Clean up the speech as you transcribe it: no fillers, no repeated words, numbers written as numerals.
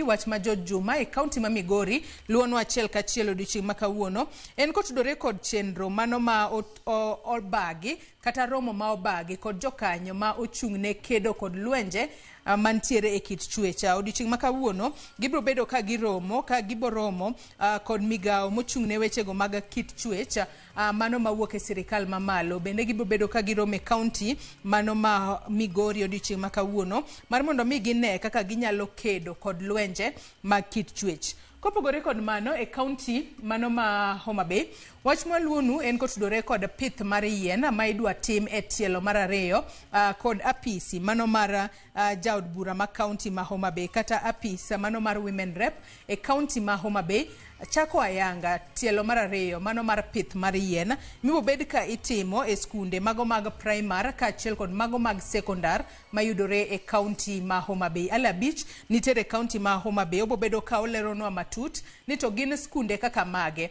Wach ma George Juma e kaunti ma Migori luwonwa achiel kachiel odiochieng' ma kawuono en kotudore kod chenro mano ma obagi kata romo ma obagi kod jokanyo ma ochung' ne kedo kod lwenje mantiere e kit chwech. Odiochieng' ma kawuono gibiro bedo ka giromo ka giboromo kod migawo mochung' ne wechego mag kit chwech mano mawuok e sirikal mamalo. Bende gibiro bedo ka giromo e kaunti mano ma Migori odiochieng' ma kawuono mar mondo mi gine kaka ginyalo kedo kod lwenje mag kit chwech. Kopogore kod mano, e kaunti mano ma Homa Bay, wach mwaluonu en kotudore kod pith mar yien ma idwa tim e tielo mar ariyo kod apisi mano mar jaod bura ma kaunti ma Homa Bay kata apis mano mar Women Rep e kaunti ma Homa Bay chako ayanga tielo mar ariyo mano mar pith mar yien mibobed ka itimo e skunde mago mag primar kaachiel kod mago mag sekondar mayudore e kaunti ma Homa Bay. Ale abich nitiere e kaunti ma Homa Bay obobedo ka oleronwa matut ni to gin skunde kaka mage.